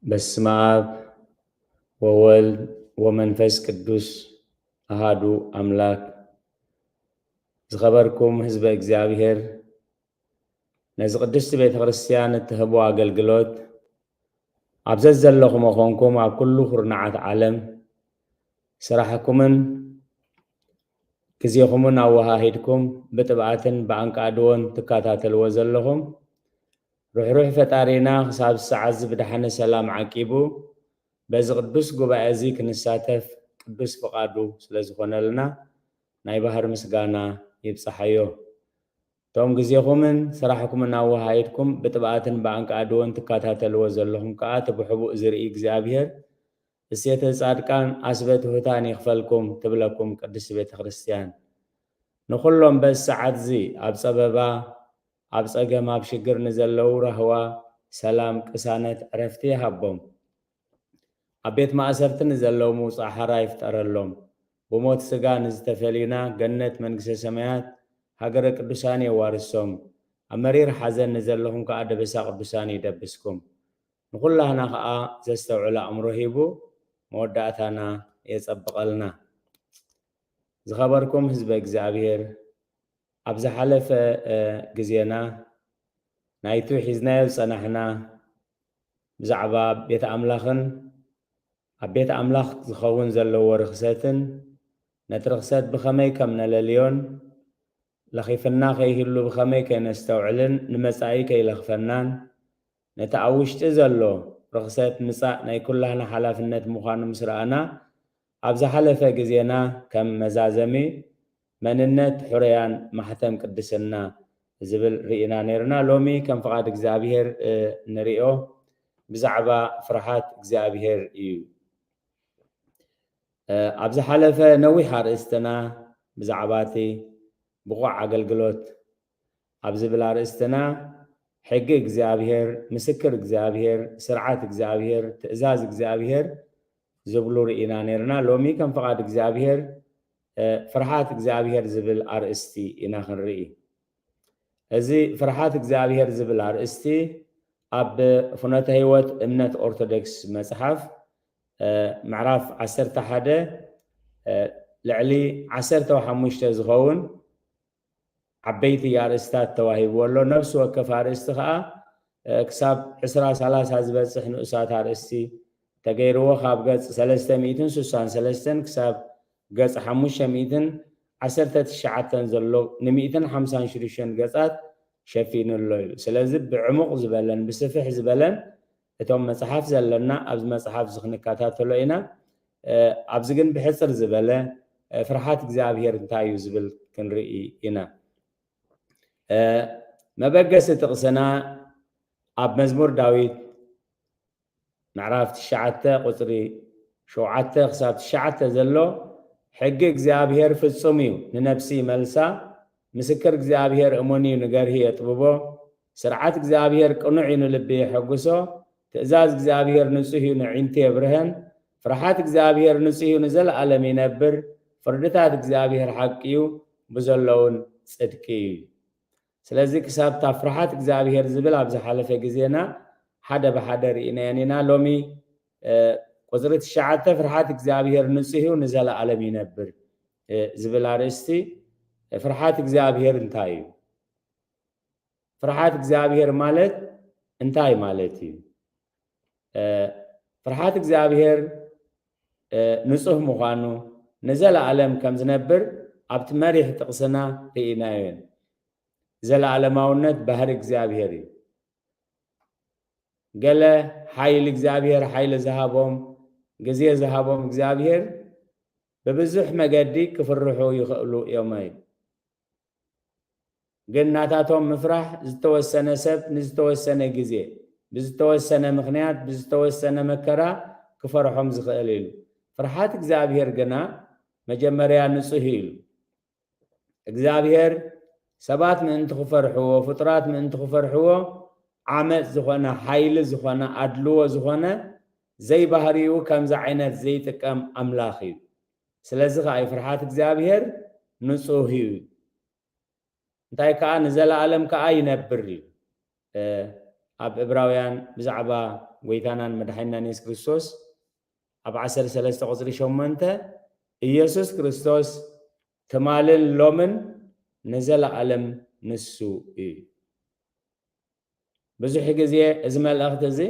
በስመ አብ ወወልድ ወመንፈስ ቅዱስ አሃዱ አምላክ። ዝኸበርኩም ህዝበ እግዚኣብሔር፣ ነዚ ቅድስቲ ቤተ ክርስቲያን እትህቦ ኣገልግሎት ኣብ ዘዘለኹም ኾንኩም ኣብ ኩሉ ኩርናዓት ዓለም ስራሕኩምን ግዜኹምን ኣወሃሂድኩም ብጥብኣትን ብኣንቃድዎን ትከታተልዎ ዘለኹም ርሕሩሕ ፈጣሪና ክሳብ ሰዓት እዚ ብደሓነ ሰላም ዓቂቡ በዚ ቅዱስ ጉባኤ እዚ ክንሳተፍ ቅዱስ ፍቓዱ ስለ ዝኾነልና ናይ ባህር ምስጋና ይብጽሓዮ። እቶም ግዜኹምን ስራሕኩምን ኣወሃሂድኩም ብጥብኣትን ብኣንቃድዎን ትከታተልዎ ዘለኹም ከኣ እቲ ብሕቡእ ዝርኢ እግዚኣብሔር እሴተ ጻድቃን ኣስበ ትሑታን ይኽፈልኩም ትብለኩም ቅድስቲ ቤተ ክርስቲያን። ንኹሎም በዚ ሰዓት እዚ ኣብ ጸበባ፣ ኣብ ጸገም፣ ኣብ ሽግር ንዘለዉ ራህዋ፣ ሰላም፣ ቅሳነት፣ ዕረፍቲ ይሃቦም። ኣብ ቤት ማእሰርቲ ንዘለዉ ምውጻእ ሓራ ይፍጠረሎም። ብሞት ስጋ ንዝተፈልዩና ገነት መንግስተ ሰማያት ሃገረ ቅዱሳን የዋርሶም። ኣብ መሪር ሓዘን ንዘለኹም ከኣ ደበሳ ቅዱሳን ይደብስኩም። ንኹላህና ከኣ ዘስተውዕል ኣእምሮ ሂቡ መወዳእታና የጸብቐልና። ዝኸበርኩም ህዝበ እግዚኣብሔር፣ ኣብ ዝሓለፈ፣ እ፣ ግዜና ናይቲ ሒዝናዮ ዝጸናሕና ብዛዕባ ቤት ኣምላኽን ኣብ ቤት ኣምላኽ ዝኸውን ዘለዎ ርኽሰትን ነቲ ርኽሰት ብኸመይ ከም ነለልዮን ለኺፍና ከይህሉ ብኸመይ ከይነስተውዕልን ንመጻኢ ከይለኽፈናን ነቲ ኣብ ውሽጢ ዘሎ ርኽሰት ምጻእ ናይ ኩላህና ሓላፍነት ምዃኑ ምስ ረኣና፣ ኣብ ዝሓለፈ ግዜና ከም መዛዘሚ መንነት ሕሩያን ማሕተም ቅድስና ዝብል ርኢና ነይርና። ሎሚ ከም ፍቓድ እግዚኣብሔር፣ እ፣ ንሪኦ ብዛዕባ ፍርሃት እግዚኣብሔር እዩ። እ፣ ኣብ ዝሓለፈ ነዊሕ ኣርእስትና ብዛዕባ እቲ ብቑዕ ኣገልግሎት ኣብ ዝብል ኣርእስትና ሕጊ እግዚኣብሔር፣ ምስክር እግዚኣብሔር፣ ስርዓት እግዚኣብሔር፣ ትእዛዝ እግዚኣብሔር ዝብሉ ርኢና ነይርና። ሎሚ ከም ፍቓድ እግዚኣብሔር፣ እ፣ ፍርሃት እግዚኣብሔር ዝብል ኣርእስቲ ኢና ክንርኢ። እዚ ፍርሃት እግዚኣብሔር ዝብል ኣርእስቲ ኣብ ፍኖተ ህይወት እምነት ኦርቶዶክስ መጽሓፍ፣ እ፣ ምዕራፍ ዓሰርተ ሓደ፣ እ፣ ልዕሊ ዓሰርተ ሓሙሽተ ዝኸውን ዓበይቲ ኣርእስታት ተዋሂብዎ ኣሎ። ነፍሲ ወከፍ ኣርእስቲ ከኣ፣ እ፣ ክሳብ ዕስራ ሰላሳ ዝበጽሕ ንኡሳት ኣርእስቲ ተገይርዎ፣ ካብ ገጽ ሰለስተ ሚእትን ስሳን ሰለስተን ክሳብ ገጽ ሓሙሽተ ሚእትን ዓሰርተ ትሽዓተን ዘሎ ንሚእትን ሓምሳን ሽዱሽተን ገጻት ሸፊኑ ኣሎ ኢሉ። ስለዚ ብዕሙቕ ዝበለን ብስፍሕ ዝበለን እቶም መጽሓፍ ዘለና ኣብዚ መጽሓፍ እዚ ክንከታተሎ ኢና። እ፣ ኣብዚ ግን ብሕጽር ዝበለ፣ እ፣ ፍርሃት እግዚኣብሔር እንታይ እዩ ዝብል ክንርኢ ኢና። እ፣ መበገሲ ጥቕስና ኣብ መዝሙር ዳዊት ምዕራፍ ትሽዓተ ቁጽሪ ሸውዓተ ክሳብ ትሽዓተ ዘሎ፣ ሕጊ እግዚኣብሔር ፍጹም እዩ፣ ንነፍሲ ይመልሳ፣ ምስክር እግዚኣብሔር እሙን እዩ፣ ንገርሂ የጥብቦ፣ ስርዓት እግዚኣብሔር ቅኑዕ እዩ፣ ንልቢ የሐጉሶ፣ ትእዛዝ እግዚኣብሔር ንጹህ እዩ፣ ንዒንቲ የብርሀን፣ ፍርሃት እግዚኣብሔር ንጹህ እዩ፣ ንዘለኣለም ይነብር፣ ፍርድታት እግዚኣብሔር ሓቂ እዩ፣ ብዘሎውን ጽድቂ እዩ። ስለዚ ክሳብ እታ ፍርሃት እግዚኣብሔር ዝብል ኣብ ዝሓለፈ ግዜና ሓደ ብሓደ ርኢናየን ኢና። ሎሚ፣ እ፣ ቁጽሪ ትሽዓተ ፍርሃት እግዚኣብሔር ንጹህ እዩ ንዘለኣለም ይነብር፣ እ፣ ዝብል ኣርእስቲ፣ ፍርሃት እግዚኣብሔር እንታይ እዩ? ፍርሃት እግዚኣብሔር ማለት እንታይ ማለት እዩ? እ፣ ፍርሃት እግዚኣብሔር፣ እ፣ ንጹህ ምዃኑ ንዘለኣለም ከም ዝነብር ኣብቲ መሪሕ ጥቕስና ርኢናዮ። ዘለኣለማውነት ባህሪ እግዚኣብሔር እዩ። ገለ ሓይሊ እግዚኣብሔር፣ ሓይሊ ዝሃቦም፣ ግዜ ዝሃቦም እግዚኣብሔር ብብዙሕ መገዲ ክፍርሑ ይኽእሉ እዮም እዩ። ግን ናታቶም ምፍራሕ ዝተወሰነ ሰብ ንዝተወሰነ ግዜ፣ ብዝተወሰነ ምኽንያት፣ ብዝተወሰነ መከራ ክፈርሖም ዝኽእል እዩ። ፍርሃት እግዚኣብሔር ግና መጀመርያ ንጹህ እዩ። እግዚኣብሔር ሰባት ምእንቲ ክፈርሕዎ፣ ፍጡራት ምእንቲ ክፈርሕዎ ዓመጽ ዝኾነ፣ ሓይሊ ዝኾነ፣ ኣድልዎ ዝኾነ፣ ዘይባህሪኡ ከምዚ ዓይነት ዘይጥቀም ኣምላኽ እዩ። ስለዚ ከኣ እዩ ፍርሃት እግዚኣብሔር ንጹህ እዩ። እንታይ ከኣ ንዘለኣለም ከኣ ይነብር እዩ። እ፣ ኣብ ዕብራውያን ብዛዕባ ጎይታናን መድሓኒናን የሱስ ክርስቶስ ኣብ ዓሰርተ ሰለስተ ቁጽሪ ሸሞንተ፣ ኢየሱስ ክርስቶስ ትማልን ሎምን ንዘለኣለም ንሱ እዩ። ብዙሕ ግዜ እዚ መልእኽቲ እዚ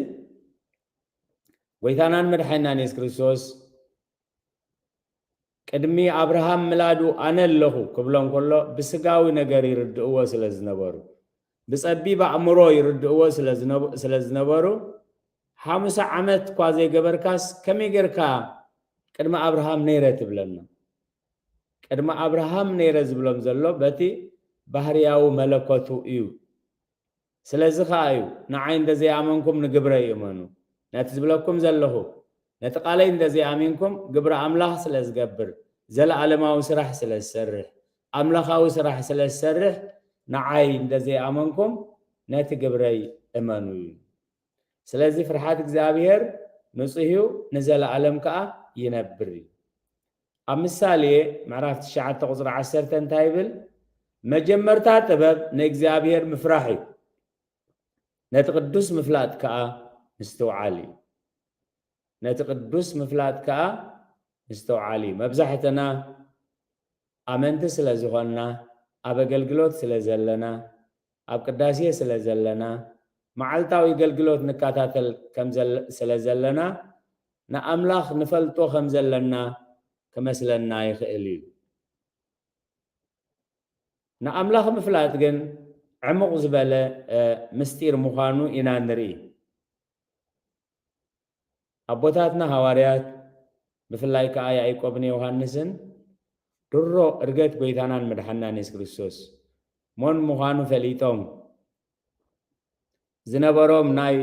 ጎይታናን መድሓኒናን የሱስ ክርስቶስ ቅድሚ ኣብርሃም ምላዱ ኣነ ኣለኹ ክብሎም ከሎ ብስጋዊ ነገር ይርድእዎ ስለ ዝነበሩ፣ ብጸቢብ ኣእምሮ ይርድእዎ ስለ ዝነብ-፣ ስለ ዝነበሩ፣ ሓሙሳ ዓመት እኳ ዘይገበርካስ ከመይ ጌርካ ቅድሚ ኣብርሃም ነይረ ትብለና? ቅድሚ ኣብርሃም ነይረ ዝብሎም ዘሎ በቲ ባህርያዊ መለኮቱ እዩ። ስለዚ ኸኣ እዩ፣ ንዓይ እንተ ዘይኣመንኩም ንግብረይ እመኑ። ነቲ ዝብለኩም ዘለኹ፣ ነቲ ቃለይ እንተ ዘይኣሚንኩም፣ ግብሪ ኣምላኽ ስለ ዝገብር፣ ዘለኣለማዊ ስራሕ ስለ ዝሰርሕ፣ ኣምላኻዊ ስራሕ ስለ ዝሰርሕ፣ ንዓይ እንተ ዘይኣመንኩም፣ ነቲ ግብረይ እመኑ እዩ። ስለዚ ፍርሓት እግዚኣብሔር ንጹህ እዩ፣ ንዘለኣለም ከኣ ይነብር እዩ። ኣብ ምሳሌ ምዕራፍ ትሽዓተ ቁጽሪ ዓሰርተ እንታይ ይብል? መጀመርታ ጥበብ ንእግዚኣብሔር ምፍራሕ እዩ፣ ነቲ ቅዱስ ምፍላጥ ከኣ ምስትውዓል እዩ። ነቲ ቅዱስ ምፍላጥ ከኣ ምስትውዓል እዩ። መብዛሕትና ኣመንቲ ስለ ዝኾንና፣ ኣብ ኣገልግሎት ስለ ዘለና፣ ኣብ ቅዳሴ ስለ ዘለና፣ መዓልታዊ ኣገልግሎት ንከታተል ከም ዘለ-፣ ስለ ዘለና፣ ንኣምላኽ ንፈልጦ ከም ዘለና ክመስለና ይኽእል እዩ። ንኣምላኽ ምፍላጥ ግን ዕሙቕ ዝበለ፣ እ፣ ምስጢር ምዃኑ ኢና ንርኢ። ኣቦታትና ሃዋርያት፣ ብፍላይ ከኣ ያዕቆብን ዮሃንስን፣ ድሮ እርገት ጎይታናን መድሓናን የሱስ ክርስቶስ መን ምዃኑ ፈሊጦም፣ ዝነበሮም ናይ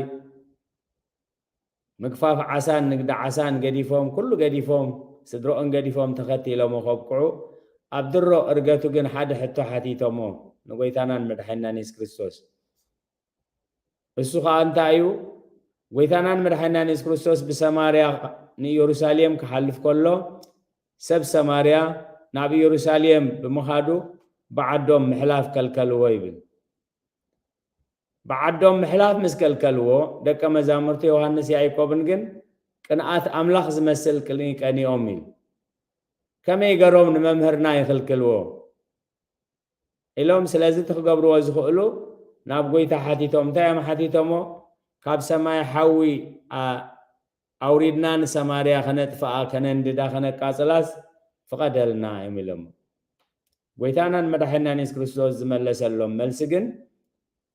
ምግፋፍ ዓሳን ንግዲ ዓሳን ገዲፎም፣ ኩሉ ገዲፎም፣ ስድረኦም ገዲፎም ተኸቲሎሞ ከብቅዑ፣ ኣብ ድሮ እርገቱ ግን ሓደ ሕቶ ሓቲቶሞ ንጎይታናን መድሓኒናን የሱስ ክርስቶስ። እሱ ኸኣ እንታይ እዩ? ጎይታናን መድሓኒናን የሱስ ክርስቶስ ብሰማርያ ንኢየሩሳሌም ክሓልፍ ከሎ፣ ሰብ ሰማርያ ናብ ኢየሩሳሌም ብምኻዱ ብዓዶም ምሕላፍ ከልከልዎ ይብል። ብዓዶም ምሕላፍ ምስ ከልከልዎ፣ ደቀ መዛሙርቲ ዮሃንስ ያዕቆብን ግን ቅንኣት ኣምላኽ ዝመስል ቅንኢ ቀኒኦም ኢሉ። ከመይ ገሮም ንመምህርና ይኽልክልዎ? ኢሎም፣ ስለዚ እቲ ክገብርዎ ዝኽእሉ ናብ ጎይታ ሓቲቶም። እንታይ እዮም ሓቲቶሞ? ካብ ሰማይ ሓዊ፣ ኣ-፣ ኣውሪድና ንሰማርያ ከነጥፍኣ፣ ከነንድዳ፣ ከነቃጽላስ ፍቐደልና እዮም ኢሎሞ። ጎይታናን መድሓኒናን የሱስ ክርስቶስ ዝመለሰሎም መልሲ ግን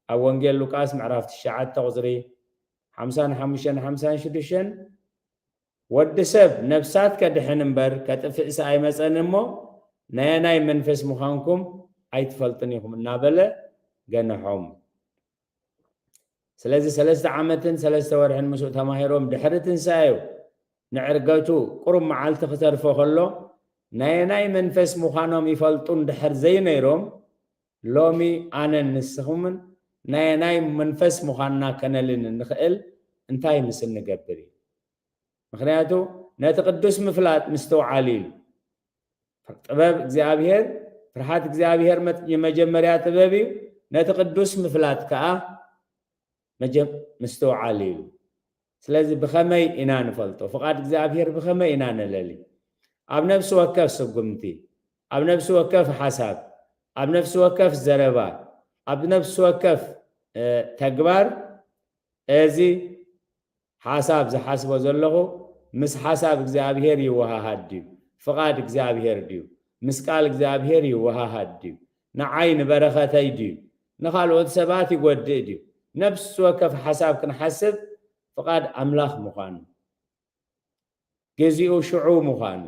ኣብ ወንጌል ሉቃስ ምዕራፍ ትሽዓተ ቁጽሪ ሓምሳን ሓሙሽተን ሓምሳን ሽዱሽተን፣ "ወዲ ሰብ ነፍሳት ከድሕን እምበር ከጥፍእስ ኣይመጸን እሞ፣ ናየናይ መንፈስ ምዃንኩም ኣይትፈልጡን ኢኹም" እናበለ ገንሖም። ስለዚ ሰለስተ ዓመትን ሰለስተ ወርሕን ምስኡ ተማሂሮም ድሕሪ ትንሳኤኡ ንዕርገቱ ቁሩብ መዓልቲ ክተርፎ ከሎ፣ ናየናይ መንፈስ ምዃኖም ይፈልጡ እንድሕር ዘይነይሮም፣ ሎሚ ኣነን ንስኹምን ናየናይ መንፈስ ምዃንና ከነልን እንኽእል እንታይ ምስ እንገብር እዩ። ምኽንያቱ ነቲ ቅዱስ ምፍላጥ ምስትውዓል እዩ። ጥበብ እግዚኣብሔር፣ ፍርሓት እግዚኣብሔር መት-፣ የመጀመርያ ጥበብ እዩ። ነቲ ቅዱስ ምፍላጥ ከኣ መጀ-፣ ምስትውዓል እዩ። ስለዚ ብኸመይ ኢና ንፈልጦ? ፍቓድ እግዚኣብሔር ብኸመይ ኢና ነለሊ? ኣብ ነፍሲ ወከፍ ስጉምቲ፣ ኣብ ነፍሲ ወከፍ ሓሳብ፣ ኣብ ነፍሲ ወከፍ ዘረባ፣ ኣብ ነፍሲ ወከፍ፣ እ፣ ተግባር እዚ ሓሳብ ዝሓስቦ ዘለኹ ምስ ሓሳብ እግዚኣብሔር ይወሃሃድ ድዩ? ፍቓድ እግዚኣብሔር ድዩ? ምስ ቃል እግዚኣብሔር ይወሃሃድ ድዩ? ንዓይ ንበረኸተይ ድዩ? ንኻልኦት ሰባት ይጎድእ ድዩ? ነፍሲ ወከፍ ሓሳብ ክንሓስብ ፍቓድ ኣምላኽ ምዃኑ፣ ግዜኡ ሽዑ ምዃኑ፣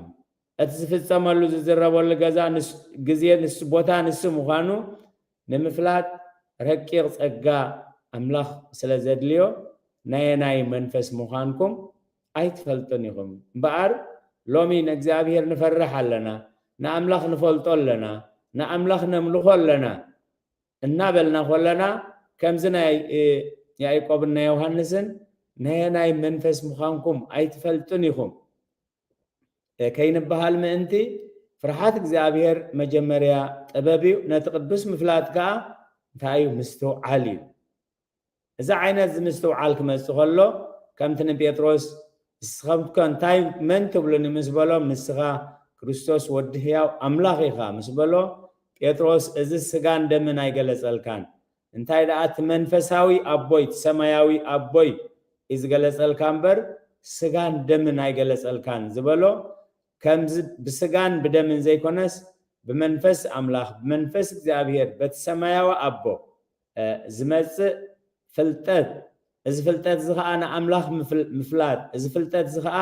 እቲ ዝፍጸመሉ ዝዝረበሉ ገዛ ንስ-፣ ግዜ ንስ-፣ ቦታ ንሱ ምዃኑ ንምፍላጥ ረቂቕ ጸጋ ኣምላኽ ስለ ዘድልዮ፣ ናየናይ መንፈስ ምዃንኩም ኣይትፈልጡን ኢኹም። እምበኣር ሎሚ ንእግዚኣብሔር ንፈርሕ ኣለና፣ ንኣምላኽ ንፈልጦ ኣለና፣ ንኣምላኽ ነምልኾ ኣለና እናበልና ከለና፣ ከምዚ ናይ፣ እ፣ ያዕቆብን ናይ ዮሃንስን፣ "ናየናይ መንፈስ ምዃንኩም ኣይትፈልጡን ኢኹም" ከይንበሃል ምእንቲ፣ ፍርሓት እግዚኣብሔር መጀመርያ ጥበብ እዩ፣ ነቲ ቅዱስ ምፍላጥ ከኣ እንታይ እዩ? ምስትውዓል እዩ። እዚ ዓይነት እዚ ምስትውዓል ክመጽእ ከሎ፣ ከምቲ ንጴጥሮስ፣ "ንስኻትከ እንታይ መን ትብሉኒ?" ምስ በሎም፣ "ንስኻ ክርስቶስ ወዲ ህያው ኣምላኽ ኢኻ" ምስ በሎ፣ ጴጥሮስ፣ "እዚ ስጋን ደምን ኣይገለጸልካን፣ እንታይ ደኣ እቲ መንፈሳዊ ኣቦይ፣ እቲ ሰማያዊ ኣቦይ እዩ ዝገለጸልካ እምበር፣ ስጋን ደምን ኣይገለጸልካን" ዝበሎ፣ ከምዚ ብስጋን ብደምን ዘይኮነስ፣ ብመንፈስ ኣምላኽ፣ ብመንፈስ እግዚኣብሔር፣ በቲ ሰማያዊ ኣቦ፣ እ፣ ዝመጽእ ፍልጠት፣ እዚ ፍልጠት እዚ ኸኣ ንኣምላኽ ምፍል-፣ ምፍላጥ፣ እዚ ፍልጠት እዚ ኸኣ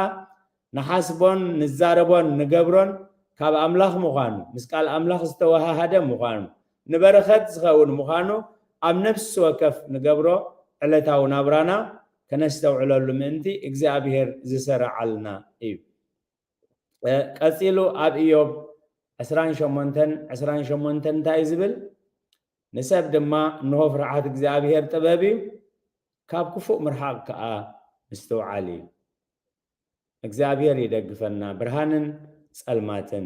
ንሓስቦን ንዛረቦን ንገብሮን ካብ ኣምላኽ ምዃኑ፣ ምስ ቃል ኣምላኽ ዝተወሃሃደ ምዃኑ፣ ንበረኸት ዝኸውን ምዃኑ ኣብ ነፍሲ ወከፍ ንገብሮ ዕለታዊ ናብራና ከነስተውዕለሉ ምእንቲ እግዚኣብሔር ዝሰርዓልና እዩ። እ፣ ቀጺሉ ኣብ ኢዮብ ዕስራን ሸሞንተን ዕስራን ሸሞንተን እንታይ እዩ ዝብል? "ንሰብ ድማ እንሆ ፍርሃት እግዚኣብሔር ጥበብ እዩ፣ ካብ ክፉእ ምርሓቕ ከኣ ምስትውዓል እዩ።" እግዚኣብሔር ይደግፈና። ብርሃንን ጸልማትን፣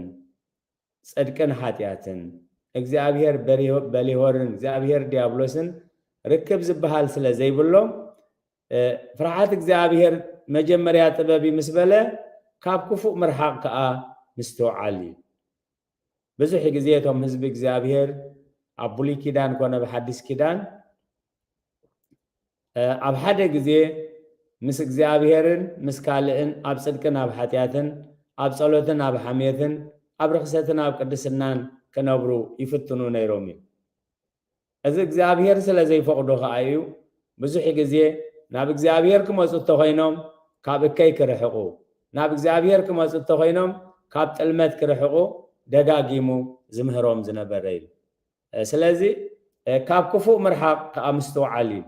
ጽድቅን ሓጢኣትን፣ እግዚኣብሔር በሪሆ-፣ በሊሆርን እግዚኣብሔር ዲያብሎስን ርክብ ዝበሃል ስለ ዘይብሎም፣ እ፣ ፍርሃት እግዚኣብሔር መጀመርያ ጥበብ እዩ ምስ በለ፣ ካብ ክፉእ ምርሓቕ ከኣ ምስትውዓል እዩ። ብዙሕ ግዜ እቶም ህዝቢ እግዚኣብሔር ኣብ ብሉይ ኪዳን ኮነ ኣብ ሓዲስ ኪዳን፣ እ፣ ኣብ ሓደ ግዜ ምስ እግዚኣብሔርን ምስ ካልእን ኣብ ጽድቅን ኣብ ሓጢኣትን፣ ኣብ ጸሎትን ኣብ ሓሜትን፣ ኣብ ርኽሰትን ኣብ ቅድስናን ክነብሩ ይፍትኑ ነይሮም እዩ። እዚ እግዚኣብሔር ስለ ዘይፈቕዶ ኸኣ እዩ። ብዙሕ ግዜ ናብ እግዚኣብሔር ክመጹ እንተኾይኖም ካብ እከይ ክርሕቑ፣ ናብ እግዚኣብሔር ክመጹ እንተኾይኖም ካብ ጥልመት ክርሕቑ ደጋጊሙ ዝምህሮም ዝነበረ እዩ። እ፣ ስለዚ፣ እ፣ ካብ ክፉእ ምርሓቕ ከኣ ምስትውዓል እዩ።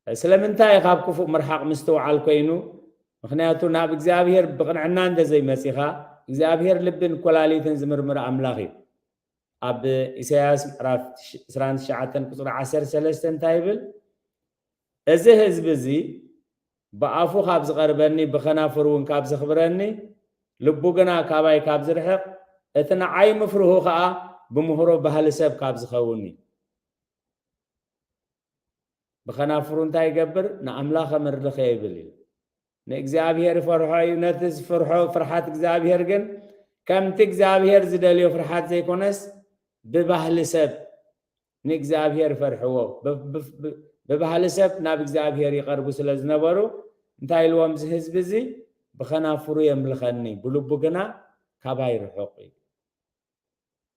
ስለምንታይ ካብ ክፉእ ምርሓቕ ምስትውዓል ኮይኑ? ምኽንያቱ ናብ እግዚኣብሔር ብቕንዕና እንተ ዘይመጺኻ፣ እግዚኣብሔር ልብን ኰላሊትን ዝምርምር ኣምላኽ እዩ። ኣብ ኢሳያስ ምዕራፍ ዕስራን ትሽዓተን ቁጽሪ ዓሰርተ ሰለስተ እንታይ ይብል? "እዚ ህዝቢ እዚ ብኣፉ ካብ ዝቐርበኒ፣ ብኸናፍሩ እውን ካብ ዘኽብረኒ፣ ልቡ ግና ካባይ ካብ ዝርሕቕ፣ እቲ ንዓይ ምፍርሁ ኸኣ ብምህሮ ባህሊ ሰብ ካብ ዝኸውን እዩ።" ብኸናፍሩ እንታይ ይገብር? ንኣምላኽ ኣምልኽ እየ ይብል እዩ። ንእግዚኣብሔር ይፈርሖ እዩ። ነቲ ዝፍርሖ ፍርሓት እግዚኣብሔር ግን ከምቲ እግዚኣብሔር ዝደልዮ ፍርሓት ዘይኮነስ፣ ብባህሊ ሰብ ንእግዚኣብሔር ይፈርሕዎ። ብ-፣ ብ-፣ ብ-፣ ብባህሊ ሰብ ናብ እግዚኣብሔር ይቐርቡ ስለ ዝነበሩ፣ እንታይ ኢልዎም? እዚ ህዝቢ እዚ ብኸናፍሩ የምልኸኒ፣ ብልቡ ግና ካባይ ርሑቕ እዩ።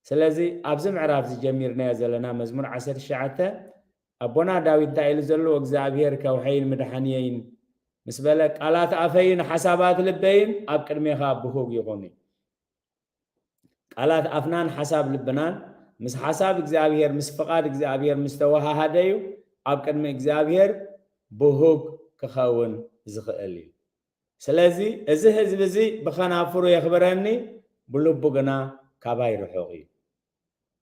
ስለዚ ኣብዚ ምዕራፍ እዚ ጀሚርናዮ ዘለና መዝሙር ዓሰርተ ትሽዓተ፣ ኣቦና ዳዊት እንታይ ኢሉ ዘለዎ? "እግዚኣብሔር ከውሐይን ምድሓንየይን" ምስ በለ፣ "ቃላት ኣፈይን ሓሳባት ልበይን ኣብ ቅድሜኻ ብሁግ ይኹን" እዩ። ቃላት ኣፍናን ሓሳብ ልብናን ምስ ሓሳብ እግዚኣብሔር፣ ምስ ፍቓድ እግዚኣብሔር ምስ ተወሃሃደ እዩ ኣብ ቅድሚ እግዚኣብሔር ብሁግ ክኸውን ዝኽእል እዩ። ስለዚ እዚ ህዝቢ እዚ ብኸናፍሩ የኽብረኒ፣ ብልቡ ግና ካባይ ርሑቕ እዩ።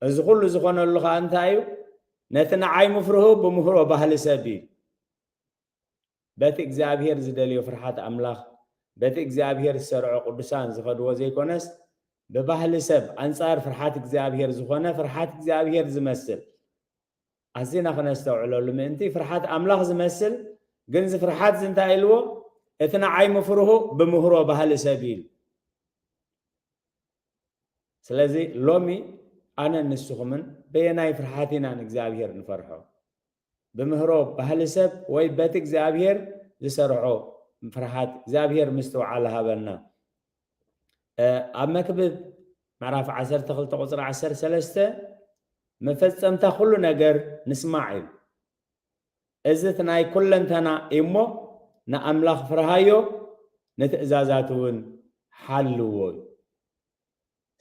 እዚ ኩሉ ዝኾነሉ ኸኣ እንታይ እዩ? ነቲ ንዓይ ምፍርሁ ብምህሮ ባህሊ ሰብ እዩ። በቲ እግዚኣብሔር ዝደልዮ ፍርሓት ኣምላኽ፣ በቲ እግዚኣብሔር ዝሰርዖ ቅዱሳን ዝኸድዎ ዘይኮነስ፣ ብባህሊ ሰብ፣ ኣንጻር ፍርሓት እግዚኣብሔር ዝኾነ ፍርሓት እግዚኣብሔር ዝመስል፣ ኣዚና ክነስተውዕለሉ ምእንቲ፣ ፍርሓት ኣምላኽ ዝመስል፣ ግን እዚ ፍርሓት እዚ እንታይ ኢልዎ? "እቲ ንዓይ ምፍርሁ ብምህሮ ባህሊ ሰብ" ኢሉ። ስለዚ ሎሚ ኣነን ንስኹምን በየናይ ፍርሓት ኢና ንእግዚኣብሔር ንፈርሖ? ብምህሮ ባህሊ ሰብ ወይ በቲ እግዚኣብሔር ዝሰርሖ ፍርሃት? እግዚኣብሔር ምስትውዓል ሃበና። እ፣ ኣብ መክብብ ምዕራፍ ዓሰርተ ክልተ ቁጽሪ ዓሰርተ ሰለስተ፣ "መፈጸምታ ኩሉ ነገር ንስማዕ" ኢሉ። "እዚ እቲ ናይ ኩለንተና እዩ እሞ ንኣምላኽ ፍርሃዮ፣ ንትእዛዛቱ እውን ሓልዎ" እዩ።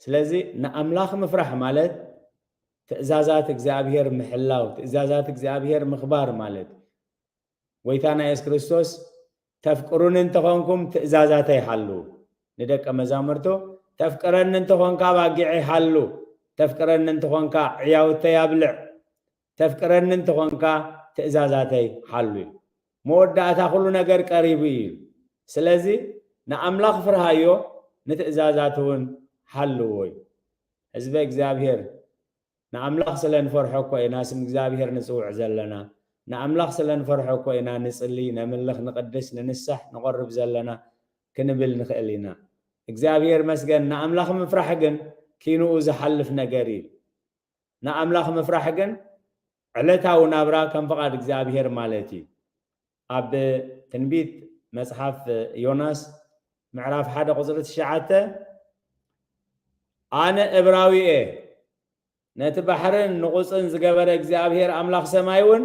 ስለዚ ንኣምላኽ ምፍራሕ ማለት ትእዛዛት እግዚኣብሔር ምሕላው፣ ትእዛዛት እግዚኣብሔር ምኽባር ማለት እዩ። ጎይታና የሱስ ክርስቶስ፣ "ተፍቅሩኒ እንተኾንኩም ትእዛዛተይ ሓልዉ" ንደቀ መዛሙርቱ፣ "ተፍቅረኒ እንተኾንካ ኣባጊዐይ ሓሉ፣ ተፍቅረኒ እንተኾንካ ዕያውተይ ኣብልዕ፣ ተፍቅረኒ እንተኾንካ ትእዛዛተይ ሓሉ" እዩ። መወዳእታ ኩሉ ነገር ቀሪቡ እዩ። ስለዚ ንኣምላኽ ፍርሃዮ፣ ንትእዛዛቱ እውን ሓልዎ እዩ። ህዝበ እግዚኣብሔር፣ ንኣምላኽ ስለ ንፈርሖ እኮ ኢና ስም እግዚኣብሔር ንጽውዕ ዘለና። ንኣምላኽ ስለ ንፈርሖ እኮ ኢና ንጽሊ፣ ነምልኽ፣ ንቕድስ፣ ንንሳሕ፣ ንቐርብ ዘለና ክንብል ንኽእል ኢና። እግዚኣብሔር መስገን። ንኣምላኽ ምፍራሕ ግን ኪንኡ ዝሓልፍ ነገር እዩ። ንኣምላኽ ምፍራሕ ግን ዕለታዊ ናብራ ከም ፍቓድ እግዚኣብሔር ማለት እዩ። ኣብ ትንቢት መጽሓፍ ዮናስ ምዕራፍ ሓደ ቁጽሪ ትሽዓተ፣ ኣነ እብራዊ እየ፣ ነቲ ባሕርን ንቑጽን ዝገበረ እግዚኣብሔር ኣምላኽ ሰማይ እውን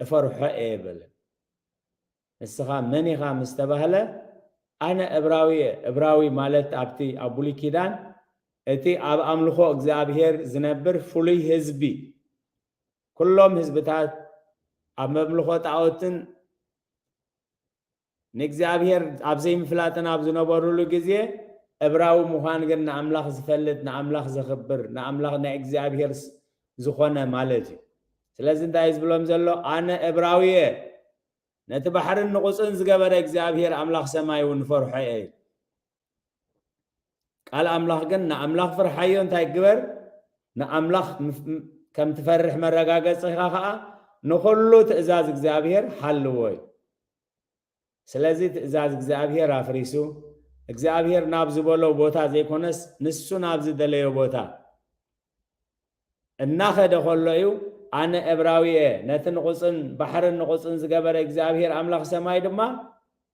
እፈርሖ እየ በለ። ንስኻ መን ኢኻ ምስ ተባህለ፣ ኣነ እብራዊ እየ። እብራዊ ማለት ኣብቲ ኣብ ብሉይ ኪዳን እቲ ኣብ ኣምልኾ እግዚኣብሔር ዝነብር ፍሉይ ህዝቢ፣ ኩሎም ህዝብታት ኣብ መምልኾ ጣኦትን ንእግዚኣብሔር ኣብ ዘይምፍላጥን ኣብ ዝነበሩሉ ግዜ፣ እብራዊ ምዃን ግን ንኣምላኽ ዝፈልጥ፣ ንኣምላኽ ዘኽብር፣ ንኣምላኽ ናይ እግዚኣብሔር ስ-፣ ዝኾነ ማለት እዩ። ስለዚ እንታይ እዩ ዝብሎም ዘሎ? ኣነ እብራዊ እየ፣ ነቲ ባሕርን ንቑጽን ዝገበረ እግዚኣብሔር ኣምላኽ ሰማይ እውን እፈርሖ እየ። ቃል ኣምላኽ ግን ንኣምላኽ ፍርሓዮ፣ እንታይ ግበር? ንኣምላኽ ምፍ-፣ ም-፣ ከም ትፈርሕ መረጋገጺኻ ኸኣ ንኹሉ ትእዛዝ እግዚኣብሔር ሓልዎ እዩ። ስለዚ ትእዛዝ እግዚኣብሔር ኣፍሪሱ፣ እግዚኣብሔር ናብ ዝበሎ ቦታ ዘይኮነስ ንሱ ናብ ዝደለዮ ቦታ እናኸደ ከሎ እዩ፣ ኣነ እብራዊ እየ፣ ነቲ ንቑጽን ባሕርን ንቑጽን ዝገበረ እግዚኣብሔር ኣምላኽ ሰማይ ድማ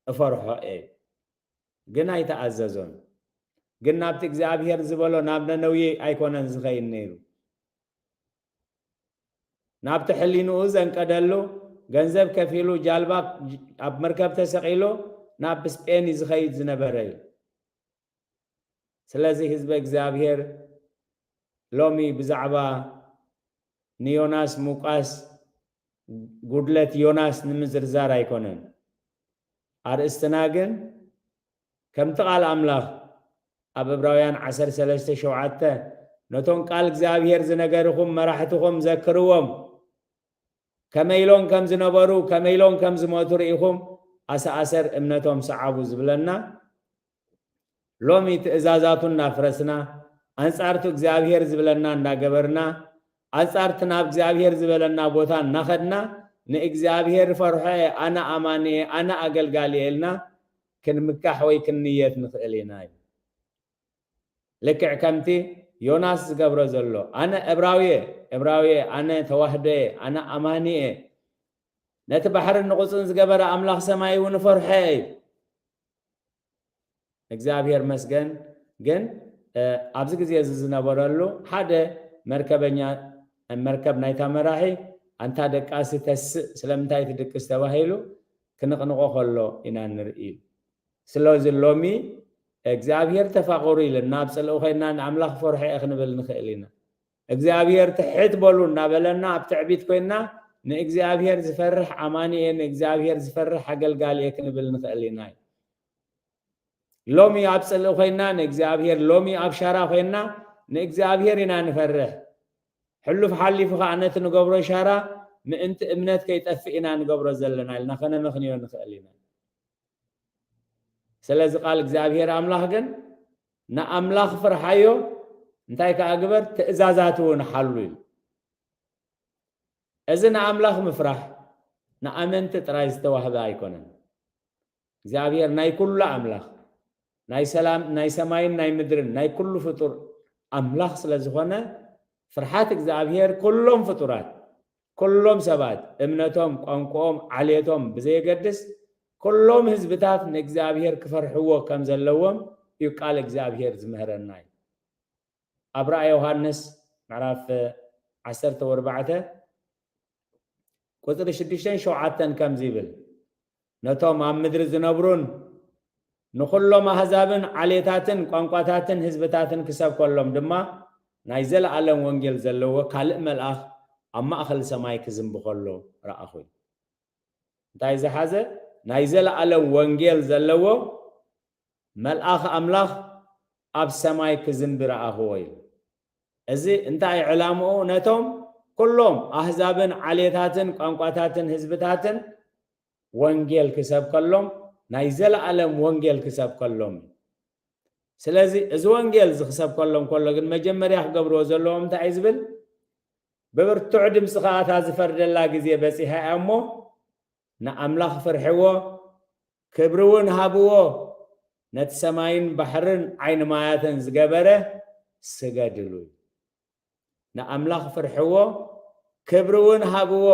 እፈርሖ እየ። ግን ኣይተኣዘዞን። ግን ናብቲ እግዚኣብሔር ዝበሎ ናብ ነነዌ ኣይኮነን ዝኸይድ ነይሩ። ናብቲ ሕሊንኡ ዘንቀደሉ፣ ገንዘብ ከፊሉ ጃልባ ኣብ መርከብ ተሰቒሉ ናብ ስጴን እዩ ዝኸይድ ዝነበረ እዩ። ስለዚ ህዝበ እግዚኣብሔር ሎሚ ብዛዕባ ንዮናስ ምውቃስ ጉድለት ዮናስ ንምዝርዛር ኣይኮነን። ኣርእስትና ግን ከምቲ ቃል ኣምላኽ ኣብ ዕብራውያን ዓሰርተ ሰለስተ ሸውዓተ፣ ነቶም ቃል እግዚኣብሔር ዝነገርኹም መራሕትኹም ዘክርዎም፣ ከመይ ኢሎም ከም ዝነበሩ፣ ከመይ ኢሎም ከም ዝሞቱ ርኢኹም፣ ኣሰኣሰር እምነቶም ሰዓቡ ዝብለና፣ ሎሚ ትእዛዛቱ እናፍረስና፣ ኣንጻርቱ እግዚኣብሔር ዝብለና እናገበርና፣ ኣንጻርቲ ናብ እግዚኣብሔር ዝበለና ቦታ እናኸድና፣ ንእግዚኣብሔር ፈርሖ እየ፣ ኣነ ኣማኒ እየ፣ ኣነ ኣገልጋሊ እየ ኢልና ክንምካሕ ወይ ክንንየት ንኽእል ኢና እዩ። ልክዕ ከምቲ ዮናስ ዝገብሮ ዘሎ፣ ኣነ ዕብራዊ እየ፣ ዕብራዊ እየ፣ ኣነ ተዋህዶ እየ፣ ኣነ ኣማኒ እየ፣ ነቲ ባሕርን ንቑጽን ዝገበረ ኣምላኽ ሰማይ እውን እፈርሖ እየ እዩ። እግዚኣብሔር መስገን። ግን፣ እ፣ ኣብዚ ግዜ እዚ ዝነበረሉ ሓደ መርከበኛ፣ መርከብ ናይታ መራሒ፣ ኣንታ ደቃሲ ተስእ፣ ስለምንታይ ትድቅስ ተባሂሉ ክንቕንቖ ከሎ ኢና ንርኢ። ስለዚ ሎሚ እግዚኣብሔር ተፋቐሩ ኢልና ኣብ ጽልኢ ኮይና ንኣምላኽ ፈርሖ እየ ክንብል ንኽእል ኢና። እግዚኣብሔር ትሕት በሉ እናበለና ኣብ ትዕቢት ኮይና ንእግዚኣብሔር ዝፈርሕ ኣማኒ እየ፣ ንእግዚኣብሔር ዝፈርሕ ኣገልጋሊ እየ ክንብል ንኽእል ኢና እዩ። ሎሚ ኣብ ጽልኢ ኮይና ንእግዚኣብሔር፣ ሎሚ ኣብ ሻራ ኮይና ንእግዚኣብሔር ኢና ንፈርሕ። ሕሉፍ ሓሊፉ ከኣ ነቲ ንገብሮ ሻራ ምእንቲ እምነት ከይጠፍእ ኢና ንገብሮ ዘለና ኢልና ከነመኽንዮ ንኽእል ኢና። ስለዚ ቃል እግዚኣብሔር ኣምላኽ ግን ንኣምላኽ ፍርሓዮ፣ እንታይ ከኣ ግበር፣ ትእዛዛቱ እውን ሓሉ እዩ። እዚ ንኣምላኽ ምፍራሕ ንኣመንቲ ጥራይ ዝተዋህበ ኣይኮነን። እግዚኣብሔር ናይ ኩሉ ኣምላኽ፣ ናይ ሰላም፣ ናይ ሰማይን ናይ ምድርን ናይ ኩሉ ፍጡር ኣምላኽ ስለ ዝኾነ፣ ፍርሓት እግዚኣብሔር ኩሎም ፍጡራት፣ ኩሎም ሰባት፣ እምነቶም፣ ቋንቋኦም፣ ዓሌቶም ብዘየገድስ፣ ኩሎም ህዝብታት ንእግዚኣብሔር ክፈርሕዎ ከም ዘለዎም እዩ ቃል እግዚኣብሔር ዝምህረና እዩ። ኣብ ራእይ ዮሃንስ ምዕራፍ ዓሰርተ ወርባዕተ ቁጽሪ ሽዱሽተን ሸውዓተን ከምዚ ይብል፣ ነቶም ኣብ ምድሪ ዝነብሩን ንኹሎም ኣህዛብን ዓሌታትን ቋንቋታትን ህዝብታትን ክሰብከሎም ድማ ናይ ዘለኣለም ወንጌል ዘለዎ ካልእ መልኣኽ ኣብ ማእከል ሰማይ ክዝንቢ ከሎ ረኣኹ። እንታይ ዝሓዘ? ናይ ዘለኣለም ወንጌል ዘለዎ መልኣኽ ኣምላኽ ኣብ ሰማይ ክዝንቢ ረኣኽዎ ኢሉ። እዚ እንታይ ዕላምኡ? ነቶም ኩሎም ኣህዛብን ዓሌታትን ቋንቋታትን ህዝብታትን ወንጌል ክሰብከሎም፣ ናይ ዘለኣለም ወንጌል ክሰብከሎም እዩ። ስለዚ እዚ ወንጌል እዚ ክሰብከሎም ከሎ ግን መጀመርያ ክገብርዎ ዘለዎም እንታይ እዩ ዝብል? ብብርቱዕ ድምፂ ከዓ እታ ዝፈርደላ ግዜ በፂሓ እያ እሞ ንኣምላኽ ፍርሕዎ፣ ክብሪ እውን ሃብዎ፣ ነቲ ሰማይን ባሕርን ዓይኒ ማያትን ዝገበረ ስገድሉ። ንኣምላኽ ፍርሕዎ፣ ክብሪ እውን ሃብዎ፣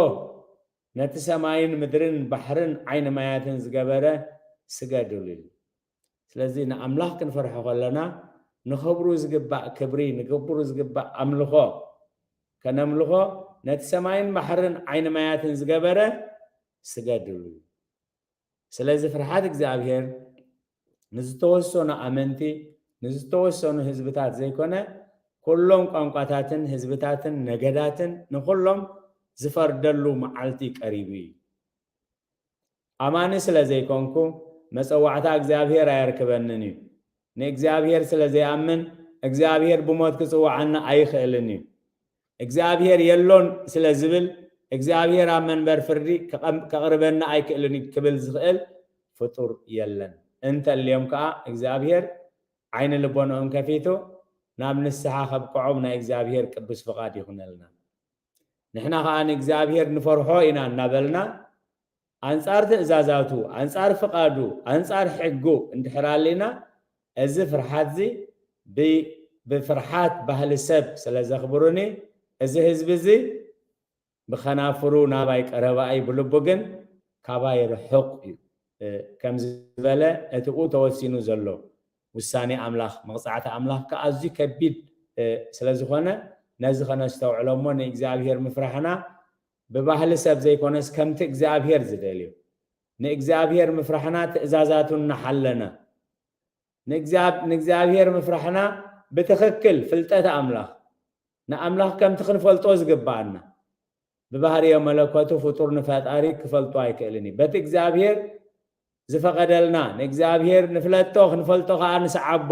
ነቲ ሰማይን ምድርን ባሕርን ዓይኒ ማያትን ዝገበረ ስገድሉ። ስለዚ ንኣምላኽ ክንፈርሖ ከለና ንኽብሩ ዝግባእ ክብሪ፣ ንኽብሩ ዝግባእ ኣምልኾ ከነምልኾ፣ ነቲ ሰማይን ባሕርን ዓይኒ ማያትን ዝገበረ ስገድሉ። ስለዚ ፍርሓት እግዚኣብሔር ንዝተወሰኑ ኣመንቲ፣ ንዝተወሰኑ ህዝብታት ዘይኮነ፣ ኩሎም ቋንቋታትን ህዝብታትን ነገዳትን ንኹሎም ዝፈርደሉ መዓልቲ ቀሪቡ እዩ። ኣማኒ ስለ ዘይኮንኩ መጸዋዕታ እግዚኣብሔር ኣየርክበንን እዩ። ንእግዚኣብሔር ስለ ዘይኣምን እግዚኣብሔር ብሞት ክጽውዓኒ ኣይኽእልን እዩ። እግዚኣብሔር የሎን ስለ ዝብል እግዚኣብሔር ኣብ መንበር ፍርዲ ከቐም- ከቕርበኒ ኣይክእልን እዩ ክብል ዝኽእል ፍጡር የለን። እንተልዮም ከኣ እግዚኣብሔር ዓይኒ ልቦንኦም ከፊቱ ናብ ንስሓ ከብቅዖም ናይ እግዚኣብሔር ቅዱስ ፍቓድ ይኹነልና። ንሕና ከኣ ንእግዚኣብሔር ንፈርሖ ኢና እናበልና ኣንጻር ትእዛዛቱ፣ ኣንጻር ፍቓዱ፣ ኣንጻር ሕጉ እንድሕር ኣሊና፣ እዚ ፍርሓት እዚ ብ- ብፍርሓት ባህሊ ሰብ ስለ ዘኽብሩኒ፣ እዚ ህዝቢ እዚ ብኸናፍሩ ናባይ ቀረባ እዩ፣ ብልቡ ግን ካባይ ርሑቕ እዩ። እ፣ ከም ዝበለ እቲ ኡ ተወሲኑ ዘሎ ውሳኔ ኣምላኽ፣ መቕጻዕቲ ኣምላኽ ከኣ ኣዝዩ ከቢድ፣ እ፣ ስለ ዝኾነ፣ ነዚ ከነስተውዕሎ እሞ ንእግዚኣብሔር ምፍራሕና ብባህሊ ሰብ ዘይኮነስ ከምቲ እግዚኣብሔር ዝደልዮ፣ ንእግዚኣብሔር ምፍራሕና ትእዛዛቱ እናሓለና፣ ንእግዚኣብ-፣ ንእግዚኣብሔር ምፍራሕና ብትኽክል ፍልጠት ኣምላኽ፣ ንኣምላኽ ከምቲ ክንፈልጦ ዝግብኣና፣ ብባህርዮ መለኮቱ ፍጡር ንፈጣሪ ክፈልጦ ኣይክእልን እዩ። በቲ እግዚኣብሔር ዝፈቐደልና፣ ንእግዚኣብሔር ንፍለጦ፣ ክንፈልጦ ከኣ ንስዓቦ።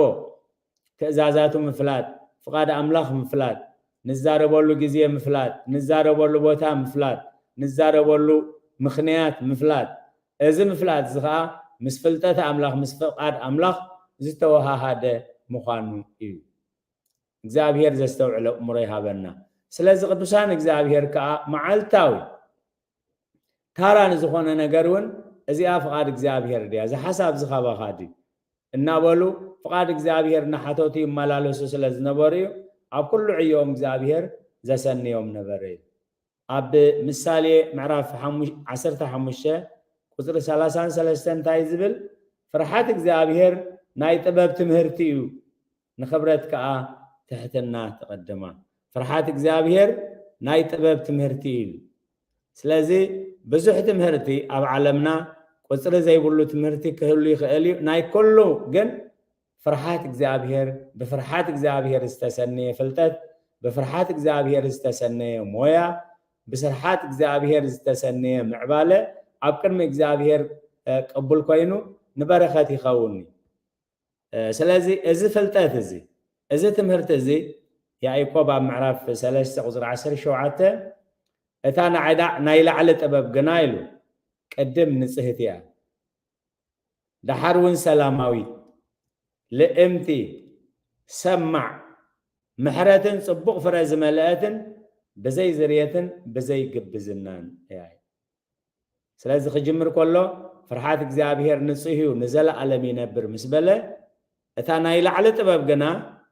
ትእዛዛቱ ምፍላጥ፣ ፍቓድ ኣምላኽ ምፍላጥ፣ ንዛረበሉ ግዜ ምፍላጥ፣ ንዛረበሉ ቦታ ምፍላጥ፣ ንዛረበሉ ምኽንያት ምፍላጥ። እዚ ምፍላጥ እዚ ከኣ ምስ ፍልጠት ኣምላኽ፣ ምስ ፍቓድ ኣምላኽ ዝተወሃሃደ ምዃኑ እዩ። እግዚኣብሔር ዘስተውዕል ኣእምሮ ይሃበና። ስለዚ ቅዱሳን እግዚኣብሔር ከኣ መዓልታዊ ታራ ንዝኾነ ነገር እውን እዚኣ ፍቓድ እግዚኣብሔር ድያ? እዚ ሓሳብ እዚ ካባኻ ድዩ? እናበሉ ፍቓድ እግዚኣብሔር እናሓተቱ ይመላለሱ ስለ ዝነበሩ እዩ ኣብ ኩሉ ዕዮኦም እግዚኣብሔር ዘሰንዮም ነበረ እዩ። ኣብ ምሳሌ ምዕራፍ ሓሙሽ-፣ ዓሰርተ ሓሙሽተ ቁጽሪ ሰላሳን ሰለስተን እንታይ ዝብል? ፍርሓት እግዚኣብሔር ናይ ጥበብ ትምህርቲ እዩ፣ ንኽብረት ከኣ ትሕትና ትቕድማ። ፍርሓት እግዚኣብሔር ናይ ጥበብ ትምህርቲ እዩ። ስለዚ ብዙሕ ትምህርቲ ኣብ ዓለምና ቁጽሪ ዘይብሉ ትምህርቲ ክህሉ ይኽእል እዩ። ናይ ኩሉ ግን ፍርሓት እግዚኣብሔር፣ ብፍርሓት እግዚኣብሔር ዝተሰነየ ፍልጠት፣ ብፍርሓት እግዚኣብሔር ዝተሰነየ ሞያ፣ ብስርሓት እግዚኣብሔር ዝተሰነየ ምዕባለ ኣብ ቅድሚ እግዚኣብሔር፣ እ፣ ቅቡል ኮይኑ ንበረኸት ይኸውን እዩ። እ፣ ስለዚ እዚ ፍልጠት እዚ፣ እዚ ትምህርቲ እዚ ያዕቆብ ኣብ ምዕራፍ ሰለስተ ቁጽሪ ዓሰርተ ሸውዓተ፣ እታ ናይ ዳ-፣ ናይ ላዕሊ ጥበብ ግና ኢሉ ቅድም ንጽህቲ እያ፣ ደሓር እውን ሰላማዊት፣ ልእምቲ፣ ሰማዕ፣ ምሕረትን ጽቡቕ ፍረ ዝመልአትን ብዘይ ዝርየትን ብዘይ ግብዝናን እያ። ስለዚ ክጅምር ከሎ ፍርሓት እግዚኣብሔር ንጹህ እዩ፣ ንዘለኣለም ይነብር ምስ በለ፣ እታ ናይ ላዕሊ ጥበብ ግና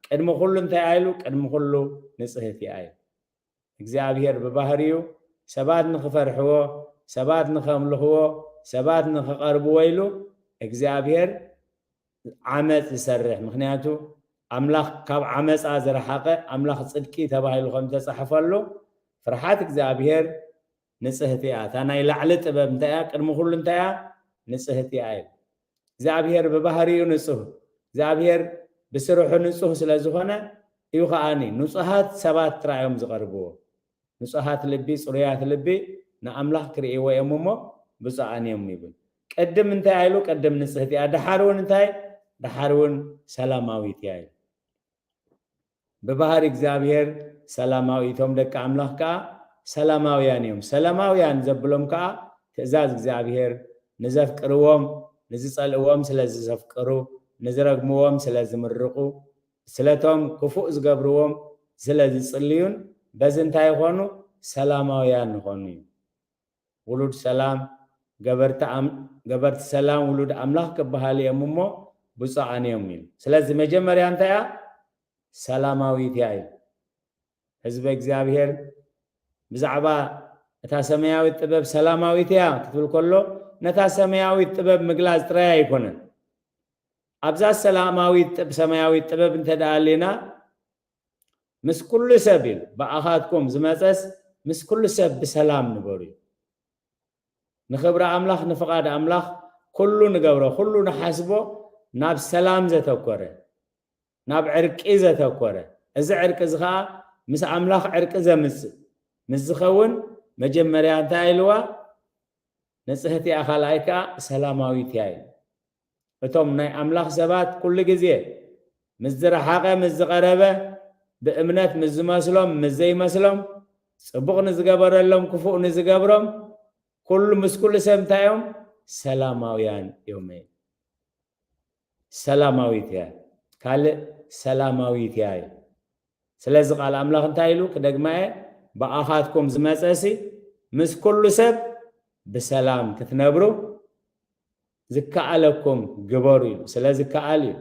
ቅድሚ ኩሉ እንታይ እያ ኢሉ? ቅድሚ ኩሉ ንጽህቲ እያ ኢሉ። እግዚኣብሔር ብባህሪኡ ሰባት ንኽፈርሕዎ፣ ሰባት ንኸምልኽዎ፣ ሰባት ንኽቐርብዎ ኢሉ እግዚኣብሔር ዓመፅ ዝሰርሕ። ምኽንያቱ ኣምላኽ ካብ ዓመፃ ዝረሓቐ ኣምላኽ ጽድቂ ተባሂሉ ከም ተጻሕፈሉ ፍርሓት እግዚኣብሔር ንጽህቲ እያ። እታ ናይ ላዕሊ ጥበብ እንታይ እያ? ቅድሚ ኩሉ እንታይ እያ? ንጽህቲ እያ ኢሉ። እግዚኣብሔር ብባህሪኡ ንጹህ፣ እግዚኣብሔር ብስርሑ ንጹህ ስለ ዝኾነ እዩ ከኣኒ ንጹሃት ሰባት ጥራይ እዮም ዝቐርብዎ። ንጹሃት ልቢ፣ ጽሩያት ልቢ ንኣምላኽ ክርእይዎ እዮም እሞ ብፁዓን እዮም ይብል። ቅድም እንታይ ኢሉ? ቅድም ንጽህቲ እያ፣ ደሓር እውን እንታይ? ደሓር እውን ሰላማዊት እያ ኢሉ። ብባህሪ እግዚኣብሔር ሰላማዊ፣ እቶም ደቂ ኣምላኽ ከኣ ሰላማውያን እዮም። ሰላማውያን ዘብሎም ከኣ ትእዛዝ እግዚኣብሔር ንዘፍቅርዎም፣ ንዝጸልእዎም ስለ ዘፍቅሩ፣ ንዝረግምዎም ስለ ዝምርቑ፣ ስለቶም ክፉእ ዝገብርዎም ስለ ዝጽልዩን በዚ እንታይ ይኾኑ? ሰላማውያን ንኾኑ እዩ። ውሉድ ሰላም፣ ገበርቲ ኣም-፣ ገበርቲ ሰላም ውሉድ ኣምላኽ ክበሃሉ እዮም እሞ ብፁዓን እዮም ኢሉ። ስለዚ መጀመርያ እንታይ እያ? ሰላማዊት እያ ኢሉ። ህዝበ እግዚኣብሔር ብዛዕባ እታ ሰማያዊት ጥበብ ሰላማዊት እያ ክትብል ከሎ፣ ነታ ሰማያዊት ጥበብ ምግላጽ ጥራይ ኣይኮነን። ኣብዛ ሰላማዊት ጥብ-፣ ሰማያዊት ጥበብ እንተ ደኣ ኣሊና፣ ምስ ኩሉ ሰብ ኢሉ፣ ብኣኻትኩም ዝመጸስ ምስ ኩሉ ሰብ ብሰላም ንበሩ እዩ። ንኽብሪ ኣምላኽ፣ ንፍቓድ ኣምላኽ ኩሉ ንገብሮ፣ ኩሉ ንሓስቦ ናብ ሰላም ዘተኮረ፣ ናብ ዕርቂ ዘተኮረ። እዚ ዕርቂ እዚ ኸኣ ምስ ኣምላኽ ዕርቂ ዘምጽእ ምስ ዝኸውን፣ መጀመርያ እንታይ ኢልዋ? ንጽህቲ እያ፣ ካልኣይ ከኣ ሰላማዊት እያ ኢሉ። እቶም ናይ ኣምላኽ ሰባት ኩሉ ግዜ ምስ ዝረሓቐ፣ ምስ ዝቐረበ፣ ብእምነት ምስ ዝመስሎም፣ ምስ ዘይመስሎም፣ ጽቡቕ ንዝገበረሎም፣ ክፉእ ንዝገብሮም፣ ኩሉ ምስ ኩሉ ሰብ እንታይ እዮም? ሰላማውያን እዮም። ሰላማዊት እያ። ካልእ ሰላማዊት እያ እዩ። ስለዚ ቃል ኣምላኽ እንታይ ኢሉ? ክደግማ እየ፣ ብኣኻትኩም ዝመጸሲ ምስ ኩሉ ሰብ ብሰላም ክትነብሩ ዝከኣለኩም ግበሩ ኢሉ። ስለ ዝከኣል እዩ።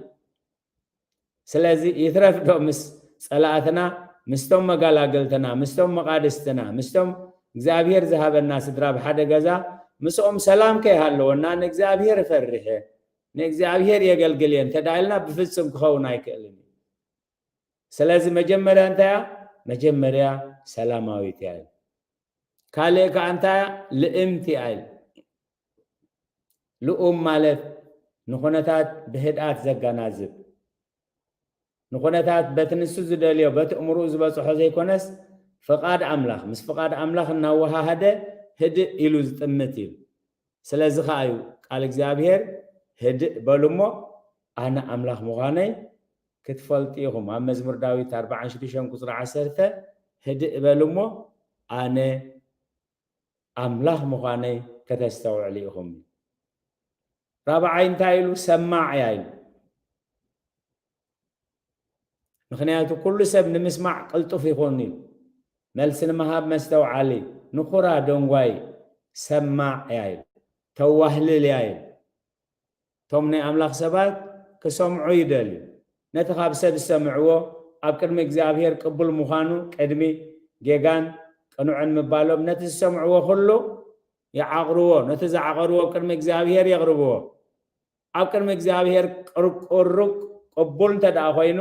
ስለዚ ይትረፍ ዶ ምስ ጸላእትና፣ ምስቶም መጋላገልትና፣ ምስቶም መቓድስትና፣ ምስቶም እግዚኣብሔር ዝሃበና ስድራ ብሓደ ገዛ፣ ምስኦም ሰላም ከይሃለወና ንእግዚኣብሔር እፈርሕ እየ፣ ንእግዚኣብሔር የገልግል እየ እንተ ደኣ ኢልና ብፍጹም ክኸውን ኣይክእልን እዩ። ስለዚ መጀመርያ እንታይ እያ? መጀመርያ ሰላማዊት እያ። ካልእ ከኣ እንታይ እያ? ልእምቲ እያ ኢሉ። ልኡም ማለት ንኹነታት ብህድኣት ዘገናዝብ፣ ንኹነታት በቲ ንሱ ዝደልዮ፣ በቲ እምርኡ ዝበጽሖ ዘይኮነስ፣ ፍቓድ ኣምላኽ፣ ምስ ፍቓድ ኣምላኽ እናወሃሃደ ህድእ ኢሉ ዝጥምት እዩ። ስለዚ ኸኣ እዩ ቃል እግዚኣብሔር፣ "ህድእ በሉ እሞ ኣነ ኣምላኽ ምዃነይ ክትፈልጡ ኢኹም።" ኣብ መዝሙር ዳዊት ኣርብዓን ሽዱሽተን ቁጽሪ ዓሰርተ፣ "ህድእ በሉ እሞ ኣነ ኣምላኽ ምዃነይ ከተስተውዕሉ ኢኹም።" ራብዓይ እንታይ ኢሉ? "ሰማዕ እያ" ኢሉ። ምኽንያቱ ኩሉ ሰብ ንምስማዕ ቅልጡፍ ይኹን እዩ። መልሲ ንምሃብ መስተውዓሊ፣ ንኹራ ደንጓይ፣ ሰማዕ እያ ኢሉ። ተዋህልል እያ ኢሉ። እቶም ናይ ኣምላኽ ሰባት ክሰምዑ ይደልዩ። ነቲ ካብ ሰብ ዝሰምዕዎ ኣብ ቅድሚ እግዚኣብሔር ቅቡል ምዃኑ ቅድሚ ጌጋን ቅኑዕን ምባሎም ነቲ ዝሰምዕዎ ኩሉ ይዓቕርዎ። ነቲ ዝዓቐርዎ ኣብ ቅድሚ እግዚኣብሔር የቕርብዎ። ኣብ ቅድሚ እግዚኣብሔር ቅር-፣ ቅሩቅ ቅቡል እንተ ደኣ ኮይኑ፣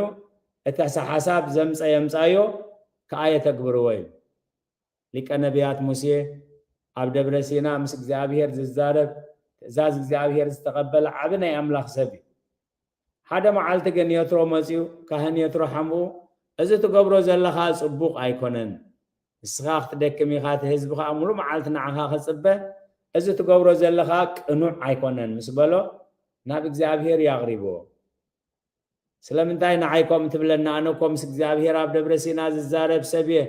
እቲ ሓሳብ ዘምጸ የምጻዮ ከኣ የተግብርዎ እዩ። ሊቀ ነቢያት ሙሴ ኣብ ደብረ ሲና ምስ እግዚኣብሔር ዝዛረብ፣ ትእዛዝ እግዚኣብሔር ዝተቐበለ ዓቢ ናይ ኣምላኽ ሰብ እዩ። ሓደ መዓልቲ ግን የትሮ መጺኡ፣ ካህን የትሮ ሓምኡ፣ "እዚ ትገብሮ ዘለኻ ጽቡቕ ኣይኮነን። ንስኻ ክትደክም ኢኻ፣ እቲ ህዝቢ ኸኣ ሙሉእ መዓልቲ ንዓኻ ክጽበ፣ እዚ ትገብሮ ዘለኻ ቅኑዕ ኣይኮነን" ምስ በሎ፣ ናብ እግዚኣብሔር እዩ ኣቕሪብዎ። "ስለምንታይ ንዓይ ከምኡ ትብለኒ? ኣነ እኮ ምስ እግዚኣብሔር ኣብ ደብረ ሲና ዝዛረብ ሰብ እየ።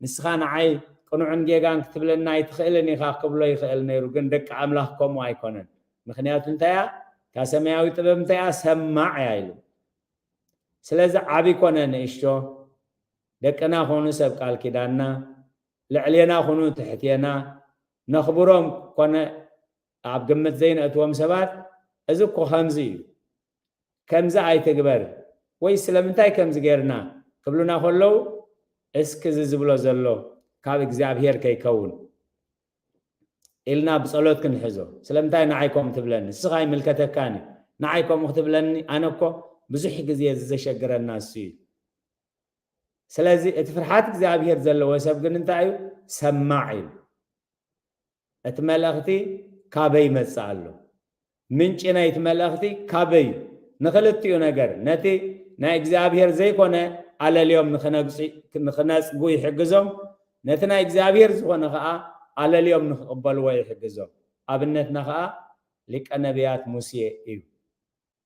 ንስኻ ንዓይ ቅኑዕን ጌጋን ክትብለኒ ኣይትኽእልን ኢኻ" ክብሎ ይኽእል ነይሩ፣ ግን ደቂ ኣምላኽ ከምኡ ኣይኮነን። ምኽንያቱ እንታይ እያ? እታ ሰማያዊ ጥበብ እንታይ እያ? ሰማዕ እያ ኢሉ። ስለዚ ዓቢ ኮነ ንእሽቶ፣ ደቅና ኮኑ ሰብ ቃል ኪዳንና፣ ልዕሌና ኮኑ ትሕቴና፣ ነኽብሮም ኮነ ኣብ ግምት ዘይነእትዎም ሰባት፣ "እዚ እኮ ከምዚ እዩ፣ ከምዚ ኣይትግበር" ወይ "ስለምንታይ ከምዚ ጌርና?" ክብሉና ከለዉ፣ "እስኪ እዚ ዝብሎ ዘሎ ካብ እግዚኣብሔር ከይከውን" ኢልና ብጸሎት ክንሕዞ። "ስለምንታይ ንዓይ ከምኡ ትብለኒ? ንስኻ ኣይምልከተካን እዩ። ንዓይ ከምኡ ክትብለኒ፣ ኣነ እኮ ብዙሕ ግዜ እዚ ዘሸግረና እሱ እዩ።" ስለዚ እቲ ፍርሓት እግዚኣብሔር ዘለዎ ሰብ ግን እንታይ እዩ? ሰማዕ እዩ። እቲ መልእኽቲ ካበይ ይመጽእ ኣሎ? ምንጪ ናይቲ መልእኽቲ ካበይ እዩ? ንኽልቲኡ ነገር፣ ነቲ ናይ እግዚኣብሔር ዘይኮነ ኣለልዮም ንኽነግጹ-፣ ንኽነጽጉ ይሕግዞም፣ ነቲ ናይ እግዚኣብሔር ዝኾነ ኸኣ ኣለልዮም ንኽቕበልዎ ይሕግዞም። ኣብነትና ኸኣ ሊቀ ነቢያት ሙሴ እዩ።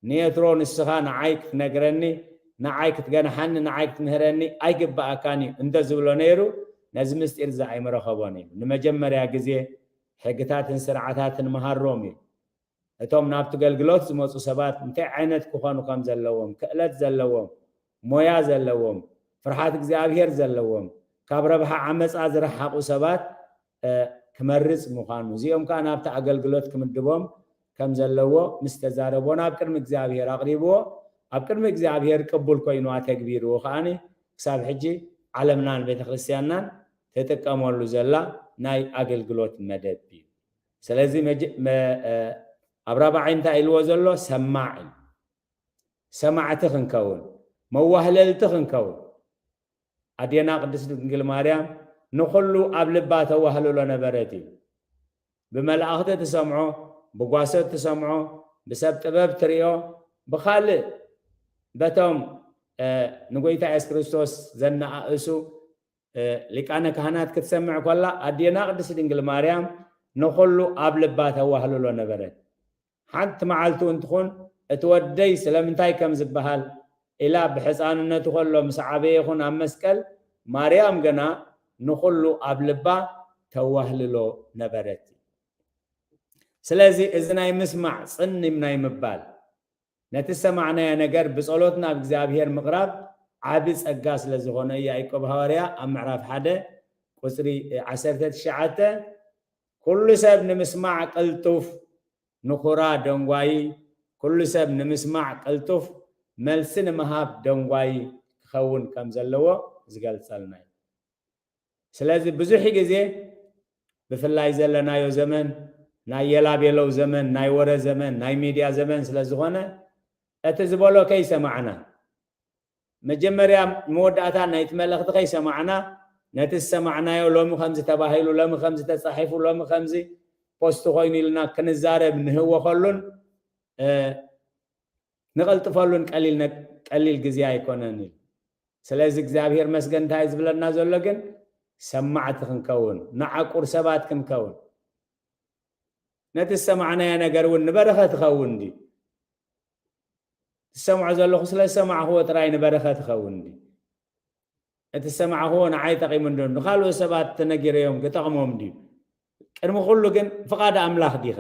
ንየትሮ ንስኻ ንዓይ ክትነግረኒ፣ ንዓይ ክትገንሓኒ፣ ንዓይ ክትምህረኒ ኣይግብኣካን እዩ እንተ ዝብሎ ነይሩ፣ ነዚ ምስጢር እዚ ኣይምረኸቦን እዩ። ንመጀመርያ ግዜ ሕግታትን ስርዓታትን መሃሮም እዩ። እቶም ናብቲ ገልግሎት ዝመጹ ሰባት እንታይ ዓይነት ክኾኑ ከም ዘለዎም፣ ክእለት ዘለዎም፣ ሞያ ዘለዎም፣ ፍርሃት እግዚኣብሔር ዘለዎም፣ ካብ ረብሓ ዓመፃ ዝረሓቑ ሰባት ክመርፅ ምዃኑ፣ እዚኦም ከዓ ናብቲ ኣገልግሎት ክምድቦም ከም ዘለዎ ምስ ተዛረቦ ናብ ቅድሚ እግዚኣብሔር ኣቕሪብዎ። ኣብ ቅድሚ እግዚኣብሔር ቅቡል ኮይኑ ኣተግቢርዎ ከዓኒ ክሳብ ሕጂ ዓለምናን ቤተክርስትያንናን ትጥቀመሉ ዘላ ናይ ኣገልግሎት መደብ እዩ። ስለዚ ኣብ ራብዓይ እንታይ ኢልዎ ዘሎ? ሰማዕ እዩ። ሰማዕቲ ክንከውን፣ መዋህለልቲ ክንከውን። ኣዴና ቅድስት ድንግል ማርያም ንኹሉ ኣብ ልባ ተዋህልሎ ነበረት እዩ። ብመላእኽቲ ትሰምዖ፣ ብጓሶት ትሰምዖ፣ ብሰብ ጥበብ ትሪኦ፣ ብኻልእ በቶም ንጎይታ የሱስ ክርስቶስ ዘነኣእሱ ሊቃነ ካህናት ክትሰምዕ ኮላ ኣዴና ቅድስት ድንግል ማርያም ንኹሉ ኣብ ልባ ተዋህልሎ ነበረት። ሓንቲ መዓልቲ እውን ትኹን እቲ ወደይ ስለምንታይ ከም ዝበሃል ኢላ ብሕፃንነቱ ከሎ ምስ ዓበየ ይኹን ኣብ መስቀል ማርያም ግና ንኹሉ ኣብ ልባ ተዋህልሎ ነበረት። ስለዚ እዚ ናይ ምስማዕ ፅን ናይ ምባል ነቲ ዝሰማዕናዮ ነገር ብጸሎት ናብ እግዚኣብሔር ምቕራብ ዓቢ ጸጋ ስለ ዝኾነ እዩ። ያዕቆብ ሃዋርያ ኣብ ምዕራፍ ሓደ ቁጽሪ ዓሰርተ ትሽዓተ፣ "ኩሉ ሰብ ንምስማዕ ቅልጡፍ፣ ንኹራ ደንጓዪ፣ ኩሉ ሰብ ንምስማዕ ቅልጡፍ፣ መልሲ ንምሃብ ደንጓዪ ክኸውን ከም ዘለዎ" ዝገልጸልና እዩ። ስለዚ ብዙሕ ግዜ ብፍላይ ዘለናዮ ዘመን ናይ የላቤለው ዘመን፣ ናይ ወረ ዘመን፣ ናይ ሚድያ ዘመን ስለ ዝኾነ እቲ ዝበሎ ከይሰማዕና፣ መጀመርያ መወዳእታ ናይቲ መልእኽቲ ከይሰማዕና፣ ነቲ ዝሰማዕናዮ ሎሚ ከምዚ ተባሂሉ፣ ሎሚ ከምዚ ተጻሒፉ፣ ሎሚ ከምዚ ፖስት ኮይኑ ኢልና ክንዛረብ ንህወኸሉን ንቐልጥፈሉን ቀሊል ነ-፣ ቀሊል ግዜ ኣይኮነን እዩ። ስለዚ እግዚኣብሔር መስገን እንታይ ዝብለና ዘሎ ግን ሰማዕቲ ክንከውን፣ ንዓቁር ሰባት ክንከውን። ነቲ ዝሰማዕናዮ ነገር እውን ንበረኸት ይኸውን ድዩ? ዝሰምዖ ዘለኹ ስለ ዝሰማዕኽዎ ጥራይ ንበረኸት ይኸውን ድዩ? እቲ ዝሰማዕኽዎ ንዓይ ጠቒሙ እንዶ ንኻልኦት ሰባት ተነጊረዮም ክጠቕሞም ድዩ? ቅድሚ ኩሉ ግን ፍቓድ ኣምላኽ ዲኸ?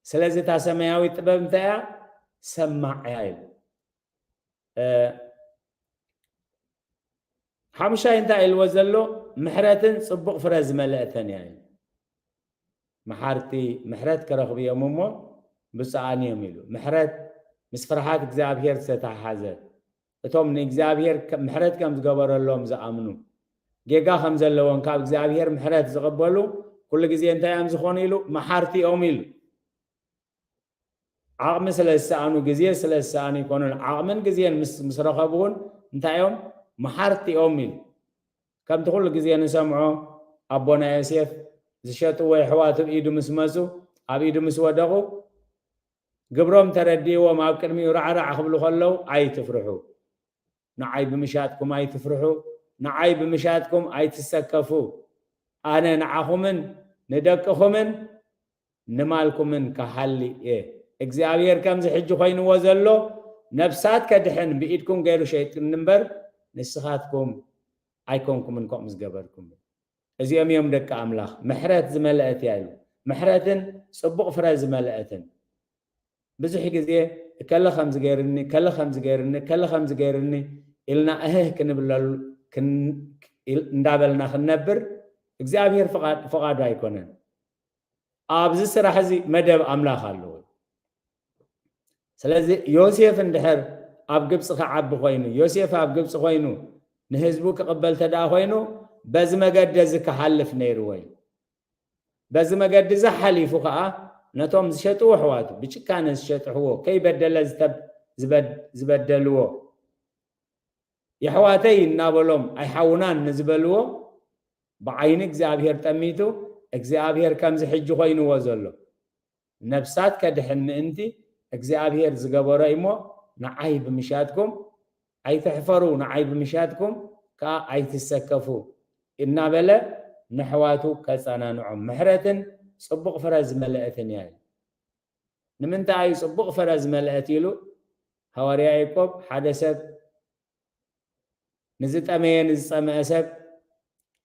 ስለዚ እታ ሰማያዊት ጥበብ እንታይ እያ? ሰማዕ እያ ኢሉ። እ፣ ሓሙሻይ እንታይ ኢልዎ ዘሎ? ምሕረትን ጽቡቕ ፍረ ዝመልአተን እያ ኢሉ። መሓርቲ ምሕረት ክረኽቡ እዮም እሞ ብፁዓን እዮም ኢሉ። ምሕረት ምስ ፍርሃት እግዚኣብሔር ዝተተሓሓዘ፣ እቶም ንእግዚኣብሔር ከ-፣ ምሕረት ከም ዝገበረሎም ዝኣምኑ፣ ጌጋ ከም ዘለዎም ካብ እግዚኣብሔር ምሕረት ዝቕበሉ፣ ኩሉ ግዜ እንታይ እዮም ዝኾኑ ኢሉ? መሓርቲ እዮም ኢሉ። ዓቕሚ ስለ ዝሰኣኑ፣ ግዜ ስለ ዝሰኣኑ ኣይኮኑን። ዓቕምን ግዜን ምስ፣ ምስ ረኸቡ እውን እንታይ እዮም? መሓርቲ እዮም ኢሉ። ከምቲ ኩሉ ግዜ ንሰምዖ፣ ኣቦና ዮሴፍ ዝሸጥዎ የሕዋቱ ኣብ ኢዱ ምስ መጹ፣ ኣብ ኢዱ ምስ ወደቑ፣ ግብሮም ተረዲእዎም ኣብ ቅድሚኡ ራዕራዕ ክብሉ ከለዉ፣ "ኣይትፍርሑ፣ ንዓይ ብምሻጥኩም ኣይትፍርሑ፣ ንዓይ ብምሻጥኩም ኣይትሰከፉ፣ ኣነ ንዓኹምን ንደቅኹምን ንማልኩምን ክሃሊ እየ። እግዚኣብሔር ከምዚ ሕጂ ኮይንዎ ዘሎ፣ ነብሳት ከድሕን ብኢድኩም ገይሩ ሸይጥኒ እምበር፣ ንስኻትኩም ኣይኮንኩምን ከምኡ ዝገበርኩም። እዚኦም እዮም ደቂ ኣምላኽ፣ ምሕረት ዝመልአት እያ" ኢሉ። ምሕረትን ጽቡቕ ፍረ ዝመልአትን። ብዙሕ ግዜ "እከለ ከምዚ ገይርኒ፣ እከለ ከምዚ ገይርኒ፣ እከለ ከምዚ ገይርኒ" ኢልና እህህ ክንብለሉ፣ ክን-፣ ኢል-፣ እንዳበልና ክንነብር እግዚኣብሔር ፍቓድ-፣ ፍቓዱ ኣይኮነን። ኣብዚ ስራሕ እዚ መደብ ኣምላኽ ኣለዎ። ስለዚ ዮሴፍ እንድሕር ኣብ ግብፂ ክዓቢ ኮይኑ፣ ዮሴፍ ኣብ ግብፂ ኮይኑ ንህዝቡ ክቕበል ተደኣ ኮይኑ፣ በዚ መገዲ እዚ ክሓልፍ ነይርዎ እዩ። በዚ መገዲ እዚ ሓሊፉ ከዓ ነቶም ዝሸጥዎ ኣሕዋቱ፣ ብጭካነ ዝሸጥሕዎ፣ ከይበደለ ዝተብ-፣ ዝበድ-፣ ዝበደልዎ፣ "የሕዋተይ" እናበሎም "ኣይሓውናን" ንዝበልዎ ብዓይኒ እግዚኣብሔር ጠሚቱ፣ እግዚኣብሔር ከምዚ ሕጂ ኮይንዎ ዘሎ፣ "ነብሳት ከድሕን ምእንቲ እግዚኣብሔር ዝገበሮ እሞ፣ ንዓይ ብምሻጥኩም ኣይትሕፈሩ፣ ንዓይ ብምሻጥኩም ከኣ ኣይትሰከፉ" እናበለ ንኣሕዋቱ ከጸናንዖም። ምሕረትን ጽቡቕ ፍረ ዝመልአትን እያ። ንምንታይ እዩ ጽቡቕ ፍረ ዝመልአት ኢሉ? ሃዋርያ ያዕቆብ፣ ሓደ ሰብ ንዝጠመየ፣ ንዝጸምአ ሰብ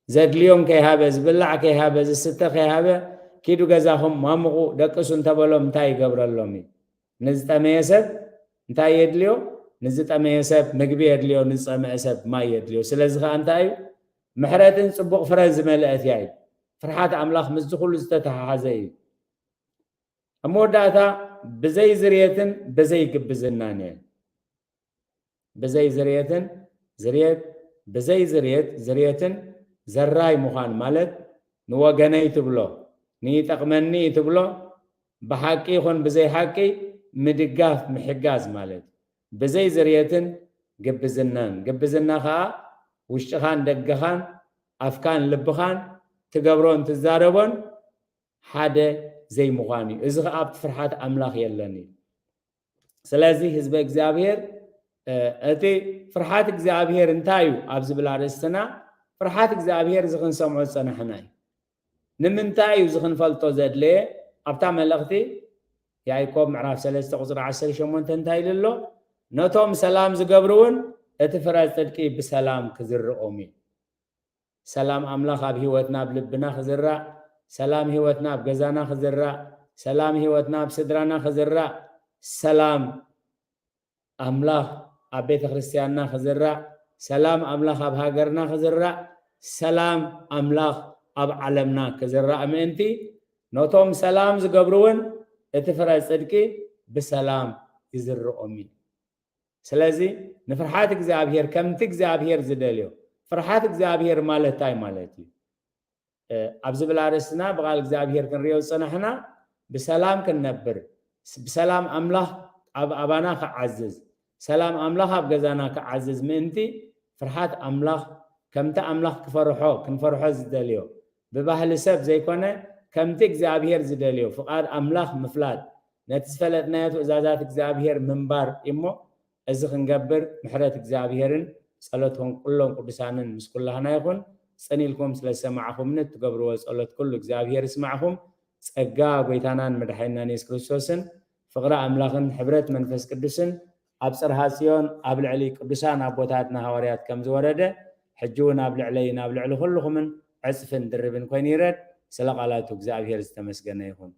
ዘድልዮም ከይሃበ፣ ዝብላዕ ከይሃበ፣ ዝስተ ከይሃበ፣ "ኪዱ ገዛኹም ሟሙቑ፣ ደቅሱ" እንተበሎም እንታይ ይገብረሎም እዩ? ንዝጠመየ ሰብ እንታይ የድልዮ? ንዝጠመየ ሰብ ምግቢ የድልዮ፣ ንዝጸምአ ሰብ ማይ የድልዮ። ስለዚ ኸኣ እንታይ እዩ? ምሕረትን ጽቡቕ ፍረን ዝመልአት እያ እዩ። ፍርሓት ኣምላኽ ምስዚ ኩሉ ዝተተሓሓዘ እዩ። ኣብ መወዳእታ ብዘይ ዝርየትን ብዘይ ግብዝናን እየ። ብዘይ ዝርየትን ዝርየት ብዘይ ዝርየት ዝርየትን ዘራይ ምዃን ማለት ንወገነይ ትብሎ ንይጠቕመኒ ትብሎ ብሓቂ ይኹን ብዘይ ሓቂ ምድጋፍ ምሕጋዝ ማለት ብዘይ ዝርየትን ግብዝናን ግብዝና ከዓ ውሽጥኻን ደገኻን ኣፍካን ልብኻን ትገብሮን ትዛረቦን ሓደ ዘይምዃን እዩ። እዚ ከዓ ኣብቲ ፍርሓት ኣምላኽ የለን እዩ። ስለዚ ህዝበ እግዚኣብሔር እቲ ፍርሓት እግዚኣብሔር እንታይ እዩ ኣብ ዝብል ኣርእስትና ፍርሓት እግዚኣብሔር እዚ ክንሰምዖ ዝፀናሕና እዩ። ንምንታይ እዩ እዚ ክንፈልጦ ዘድለየ? ኣብታ መልእኽቲ ያዕቆብ ምዕራፍ ሰለስተ ቁፅሪ ዓሰርተ ሸሞንተ እንታይ ኢሉ ኣሎ? ነቶም ሰላም ዝገብሩ እውን እቲ ፍረ ፅድቂ ብሰላም ክዝርኦም እዩ። ሰላም ኣምላኽ ኣብ ህይወትና ኣብ ልብና ክዝራእ፣ ሰላም ህይወትና ኣብ ገዛና ክዝራእ፣ ሰላም ህይወትና ኣብ ስድራና ክዝራእ፣ ሰላም ኣምላኽ ኣብ ቤተ ክርስቲያንና ክዝራእ፣ ሰላም ኣምላኽ ኣብ ሃገርና ክዝራእ፣ ሰላም ኣምላኽ ኣብ ዓለምና ክዝራእ ምእንቲ ነቶም ሰላም ዝገብሩ እውን እቲ ፍረ ጽድቂ ብሰላም ይዝርኦም እዩ። ስለዚ ንፍርሓት እግዚኣብሔር ከምቲ እግዚኣብሔር ዝደልዮ ፍርሓት እግዚኣብሔር ማለት እንታይ ማለት እዩ? ኣብ ዝብል ኣርእስትና ብቓል እግዚኣብሔር ክንሪኦ ዝጸናሕና ብሰላም ክንነብር ብሰላም ኣምላኽ ኣብ ኣባና ክዓዝዝ ሰላም ኣምላኽ ኣብ ገዛና ክዓዝዝ ምእንቲ ፍርሓት ኣምላኽ ከምቲ ኣምላኽ ክፈርሖ ክንፈርሖ ዝደልዮ ብባህሊ ሰብ ዘይኮነ ከምቲ እግዚኣብሔር ዝደልዮ ፍቓድ ኣምላኽ ምፍላጥ ነቲ ዝፈለጥናዮ ትእዛዛት እግዚኣብሔር ምንባር እሞ እዚ ክንገብር ምሕረት እግዚኣብሔርን ጸሎት ኩሎም ቅዱሳንን ምስ ኩላህና ይኹን። ጽን ኢልኩም ስለ ዝሰማዕኹምኒ እትገብርዎ ጸሎት ኩሉ እግዚኣብሔር ይስማዕኹም። ጸጋ ጎይታናን መድሓኒናን የሱስ ክርስቶስን ፍቕሪ ኣምላኽን ሕብረት መንፈስ ቅዱስን ኣብ ጽርሃ ጽዮን ኣብ ልዕሊ ቅዱሳን ኣቦታትና ሃዋርያት ከም ዝወረደ ሕጂ እውን ኣብ ልዕለይን ኣብ ልዕሊ ኩልኹምን ዕጽፍን ድርብን ኮይኑ ይረድ። ስለ ቃላቱ እግዚኣብሔር ዝተመስገነ ይኹን።